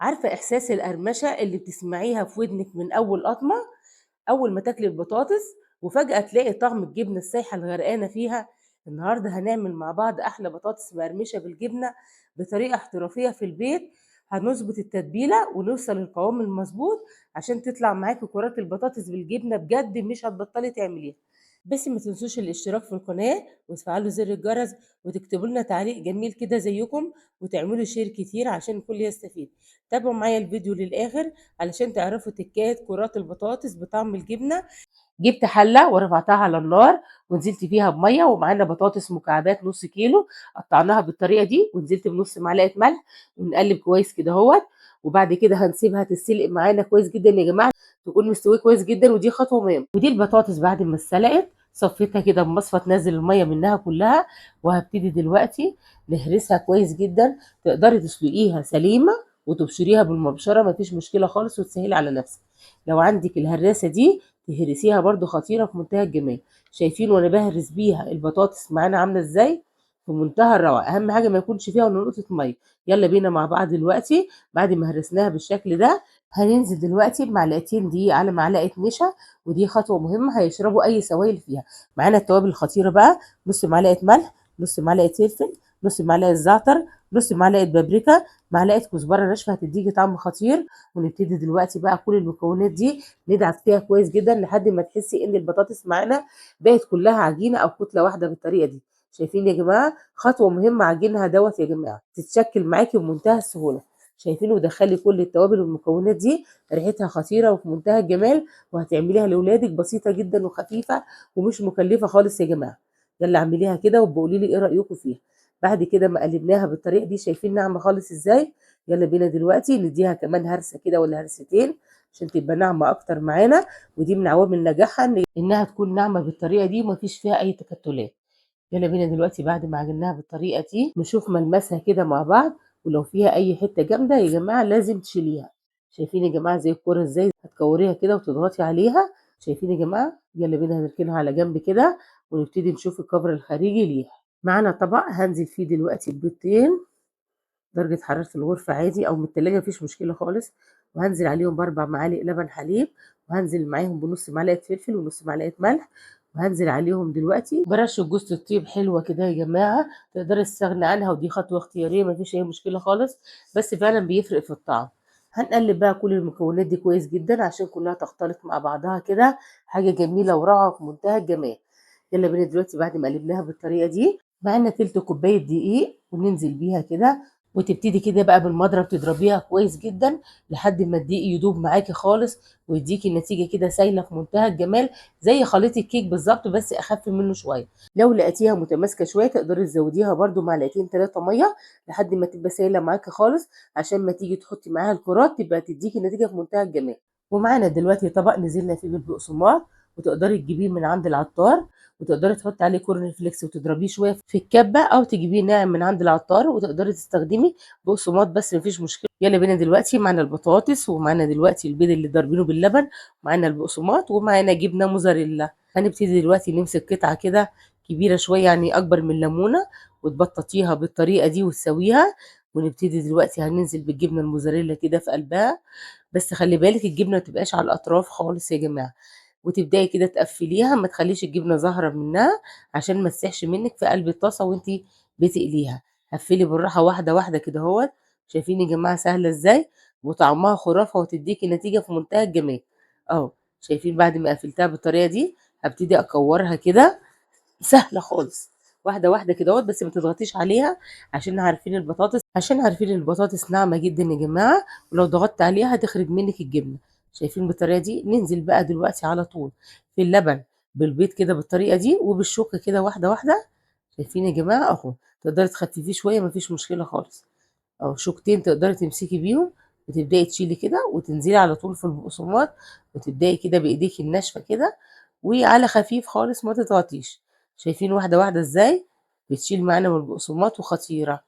عارفة إحساس القرمشة اللي بتسمعيها في ودنِك من أول قطمة، أول ما تاكلي البطاطس وفجأة تلاقي طعم الجبنة السايحة الغرقانة فيها؟ النهارده هنعمل مع بعض أحلى بطاطس مقرمشة بالجبنة بطريقة احترافية في البيت، هنظبط التتبيلة ونوصل للقوام المضبوط عشان تطلع معاكِ كرات البطاطس بالجبنة بجد مش هتبطلي تعمليها. بس ما تنسوش الاشتراك في القناة وتفعلوا زر الجرس وتكتبوا لنا تعليق جميل كده زيكم وتعملوا share كتير عشان الكل يستفيد. تابعوا معايا الفيديو للآخر علشان تعرفوا تكات كرات البطاطس بطعم الجبنة. جبت حلة ورفعتها على النار ونزلت فيها بمية، ومعانا بطاطس مكعبات نص كيلو قطعناها بالطريقة دي، ونزلت بنص معلقة ملح ونقلب كويس كده اهوت. وبعد كده هنسيبها تتسلق معانا كويس جدا يا جماعة، تكون مستوية كويس جدا، ودي خطوة مهمة. ودي البطاطس بعد ما اتسلقت صفيتها كده بمصفى تنزل المية منها كلها، وهبتدي دلوقتي نهرسها كويس جدا. تقدري تسلقيها سليمة وتبشريها بالمبشرة مفيش مشكلة خالص، وتسهلي على نفسك. لو عندك الهراسة دي تهرسيها برضو خطيرة في منتهى الجمال. شايفين وانا بهرس بيها البطاطس معانا عاملة ازاي؟ في منتهى الروعة. اهم حاجة ما يكونش فيها ولا نقطة مية. يلا بينا مع بعض دلوقتي بعد ما هرسناها بالشكل ده هننزل دلوقتي بمعلقتين دقيق على معلقة نشا، ودي خطوة مهمة هيشربوا أي سوائل فيها. معانا التوابل الخطيرة بقى، نص معلقة ملح، نص معلقة فلفل، نص معلقة زعتر، نص معلقة بابريكا، معلقة كزبرة ناشفة هتديكي طعم خطير. ونبتدي دلوقتي بقى كل المكونات دي ندعك فيها كويس جدا لحد ما تحسي إن البطاطس معانا بقت كلها عجينة أو كتلة واحدة بالطريقة دي. شايفين يا جماعة؟ خطوة مهمة عجينها دوت يا جماعة، تتشكل معاكي بمنتهى السهولة. شايفين؟ ودخلي كل التوابل والمكونات دي، ريحتها خطيرة وفي منتهى الجمال، وهتعمليها لأولادك بسيطة جدا وخفيفة ومش مكلفة خالص يا جماعة. يلا اعمليها كده وبقولي لي ايه رأيكم فيها. بعد كده ما قلبناها بالطريقة دي، شايفين ناعمة خالص ازاي؟ يلا بينا دلوقتي نديها كمان هرسة كده ولا هرستين عشان تبقى ناعمة أكتر معانا. ودي من عوامل نجاحها إنها تكون ناعمة بالطريقة دي ومفيش فيها أي تكتلات. يلا بينا دلوقتي بعد ما عجناها بالطريقة دي نشوف ملمسها كده مع بعض، ولو فيها أي حتة جامدة يا جماعة لازم تشيليها. شايفين يا جماعة زي الكورة ازاي؟ هتكوريها كده وتضغطي عليها. شايفين يا جماعة؟ يلا بينا هنركنها على جنب كده ونبتدي نشوف الكفر الخارجي ليها. معانا طبق هنزل فيه دلوقتي بيضتين، درجة حرارة الغرفة عادي أو من التلاجة مفيش مشكلة خالص، وهنزل عليهم ب4 معالق لبن حليب، وهنزل معاهم بنص معلقة فلفل ونص معلقة ملح، وهنزل عليهم دلوقتي برشة جوز الطيب حلوة كده يا جماعة، تقدري تستغني عنها ودي خطوة اختيارية مفيش أي مشكلة خالص، بس فعلا بيفرق في الطعم. هنقلب بقى كل المكونات دي كويس جدا عشان كلها تختلط مع بعضها كده، حاجة جميلة وروعة في منتهى الجمال. يلا بينا دلوقتي بعد ما قلبناها بالطريقة دي معانا تلت كوباية دقيق وننزل بيها كده، وتبتدي كده بقى بالمضرب تضربيها كويس جدا لحد ما الدقيق يدوب معاكي خالص ويديكي النتيجة كده سايلة في منتهى الجمال زي خليط الكيك بالظبط بس أخف منه شوية. لو لقيتيها متماسكة شوية تقدري تزوديها برده معلقتين 3 مية لحد ما تبقى سايلة معاكي خالص، عشان ما تيجي تحطي معاها الكرات تبقى تديكي النتيجة في منتهى الجمال. ومعانا دلوقتي طبق نزلنا فيه بالبقسماط، وتقدري تجيبيه من عند العطار، وتقدري تحطي عليه corn flakes وتضربيه شوية في الكبه، او تجيبيه ناعم من عند العطار، وتقدري تستخدمي بقسماط بس مفيش مشكلة. يلا بينا دلوقتي معانا البطاطس، ومعانا دلوقتي البيض اللي ضاربينه باللبن، ومعانا البقسماط، ومعانا جبنه موزاريلا. هنبتدي دلوقتي نمسك قطعه كده كبيرة شوية يعني اكبر من الليمونه، وتبططيها بالطريقة دي وتسويها. ونبتدي دلوقتي هننزل بالجبنه الموزاريلا كده في قلبها، بس خلي بالك الجبنة ما تبقاش على الاطراف خالص يا جماعة، وتبداي كده تقفليها، ما تخليش الجبنة ظاهره منها عشان ما تسيحش منك في قلب الطاسه وانتي بتقليها. قفلي بالراحة واحدة واحدة كده اهوت. شايفين يا جماعة سهلة ازاي وطعمها خرافه وتديكي نتيجة في منتهى الجمال اهو. شايفين بعد ما قفلتها بالطريقة دي هبتدي اكورها كده، سهلة خالص واحدة واحدة كده اهوت، بس ما تضغطيش عليها عشان عارفين البطاطس، عشان عارفين البطاطس ناعمة جدا يا جماعة، ولو ضغطت عليها هتخرج منك الجبنة. شايفين بالطريقة دي؟ ننزل بقى دلوقتي على طول في اللبن بالبيض كده بالطريقة دي، وبالشوكه كده واحدة واحدة. شايفين يا جماعة اهو؟ تقدري تخففيه شوية مفيش مشكلة خالص اهو، شوكتين تقدري تمسكي بيهم وتبداي تشيلي كده وتنزلي على طول في البقسماط، وتبداي كده بايديكي الناشفه كده وعلى خفيف خالص ما تضغطيش. شايفين واحدة واحدة ازاي بتشيل معانا من البقسماط وخطيرة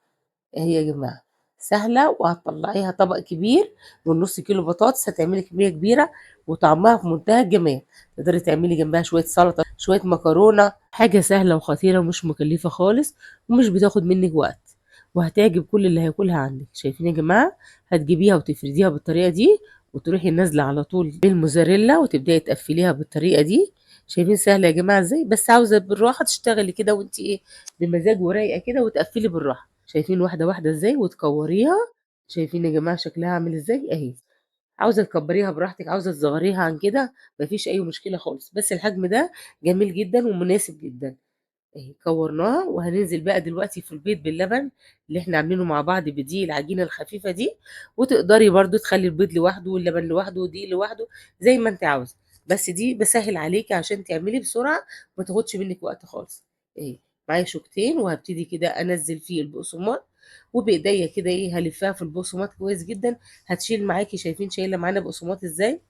اهي يا جماعة، سهلة وهتطلعيها طبق كبير من نص كيلو بطاطس، هتعملي كمية كبيرة وطعمها في منتهى الجمال. تقدري تعملي جنبها شوية سلطة شوية مكرونه، حاجة سهلة وخطيرة ومش مكلفة خالص ومش بتاخد منك وقت. وهتعجب كل اللي هياكلها عندك. شايفين يا جماعة؟ هتجيبيها وتفرديها بالطريقة دي، وتروحي نازله على طول بالموزاريلا وتبداي تقفليها بالطريقة دي. شايفين سهلة يا جماعة ازاي؟ بس عاوزه بالراحة تشتغلي كده وانت ايه بمزاج ورايقه كده، وتقفلي بالراحة. شايفين واحدة واحدة ازاي وتكوريها؟ شايفين يا جماعة شكلها عامل ازاي؟ اهي. عاوزه تكبريها براحتك، عاوزه تصغريها عن كده مفيش اي مشكلة خالص، بس الحجم ده جميل جدا ومناسب جدا. اهي كورناها. وهننزل بقى دلوقتي في البيض باللبن اللي احنا عاملينه مع بعض بدي العجينة الخفيفة دي، وتقدري برضو تخلي البيض لوحده واللبن لوحده ودي لوحده زي ما انت عاوزه، بس دي بسهل عليكي عشان تعملي بسرعة وما تاخدش منك وقت خالص. اهي معايا شوكتين، وهبتدي كده انزل فيه البقسماط، وبايديا كده ايه هلفها في البقسماط كويس جدا، هتشيل معاكي. شايفين شايله معانا بقسماط ازاي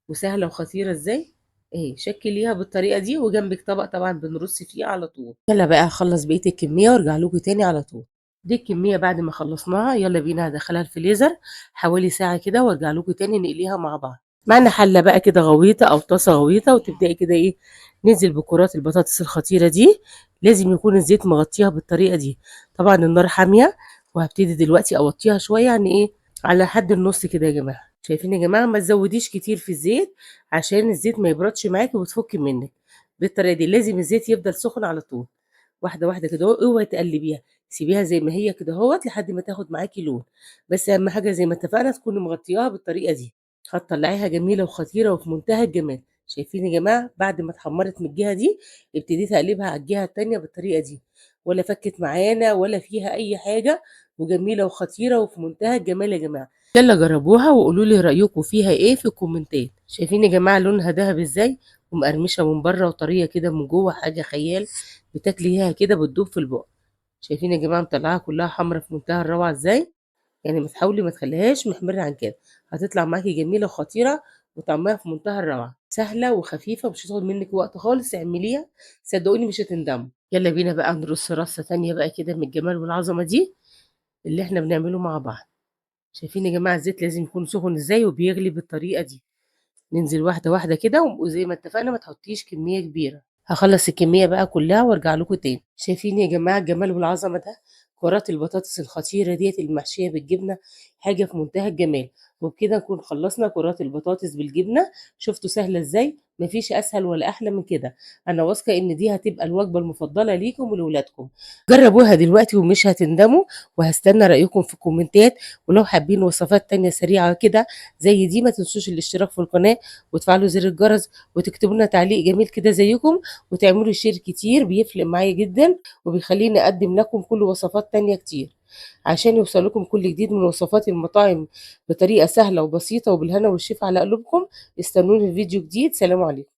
وسهلة وخطيرة ازاي؟ اهي شكليها بالطريقة دي، وجنبك طبق طبعا بنرص فيه على طول. يلا بقى هخلص بقية الكمية وارجع لكم تاني على طول. دي الكمية بعد ما خلصناها، يلا بينا هدخلها الفريزر حوالي ساعة كده وارجع لكم تاني نقليها مع بعض. معانا حله بقى كده غويطه او طاسه غويطه، وتبداي كده ايه ننزل بكرات البطاطس الخطيرة دي. لازم يكون الزيت مغطيها بالطريقة دي، طبعا النار حامية، وهبتدي دلوقتي اوطيها شوية، يعني ايه على حد النص كده يا جماعة. شايفين يا جماعة؟ ما تزوديش كتير في الزيت عشان الزيت ما يبردش معاكي وتفكي منك. بالطريقة دي لازم الزيت يفضل سخن على طول. واحدة واحدة كده اهو، اوعي تقلبيها، سيبيها زي ما هي كده اهوت لحد ما تاخد معاكي لون. بس اهم حاجة زي ما اتفقنا تكوني مغطياها بالطريقة دي، هتطلعيها جميلة وخطيرة وفي منتهى الجمال. شايفين يا جماعة؟ بعد ما اتحمرت من الجهة دي ابتديت اقلبها على الجهة التانية بالطريقة دي، ولا فكت معانا ولا فيها اي حاجة، وجميلة وخطيرة وفي منتهى الجمال يا جماعة. يلا جربوها وقولوا لي رايكم فيها ايه في الكومنتات. شايفين يا جماعة لونها ذهب ازاي، ومقرمشه من بره وطريه كده من جوه، حاجة خيال، بتاكليها كده بتدوب في البق. شايفين يا جماعة مطلعاها كلها حمرا في منتهى الروعة ازاي؟ يعني ما تحاولي ما تخليهاش محمرة عن كده، هتطلع معاكي جميلة وخطيرة وطعمها في منتهى الروعة، سهلة وخفيفة ومش هتاخد منك وقت خالص. اعمليها صدقوني مش هتندموا. يلا بينا بقى نرص رصه تانية بقى كده من الجمال والعظمة دي اللي احنا بنعمله مع بعض. شايفين يا جماعة الزيت لازم يكون سخن ازاي وبيغلي بالطريقة دي. ننزل واحدة واحدة كده، وزي ما اتفقنا ما تحطيش كمية كبيرة. هخلص الكمية بقى كلها وارجع لكم تاني. شايفين يا جماعة الجمال والعظمة ده؟ كرات البطاطس الخطيرة ديت المحشيه بالجبنه، حاجة في منتهى الجمال. وبكده نكون خلصنا كرات البطاطس بالجبنه. شفتوا سهلة ازاي؟ مفيش اسهل ولا احلى من كده. انا واثقة ان دي هتبقى الوجبة المفضلة ليكم ولولادكم. جربوها دلوقتي ومش هتندموا، وهستنى رايكم في الكومنتات. ولو حابين وصفات تانية سريعة كده زي دي، ما تنسوش الاشتراك في القناة وتفعلوا زر الجرس وتكتبوا لنا تعليق جميل كده زيكم، وتعملوا share كتير، بيفرق معايا جدا وبيخليني اقدم لكم كل وصفات تانية كتير عشان يوصل لكم كل جديد من وصفات المطاعم بطريقة سهلة وبسيطة، وبالهنا والشفا على قلوبكم. استنوني في فيديو جديد. سلام عليكم.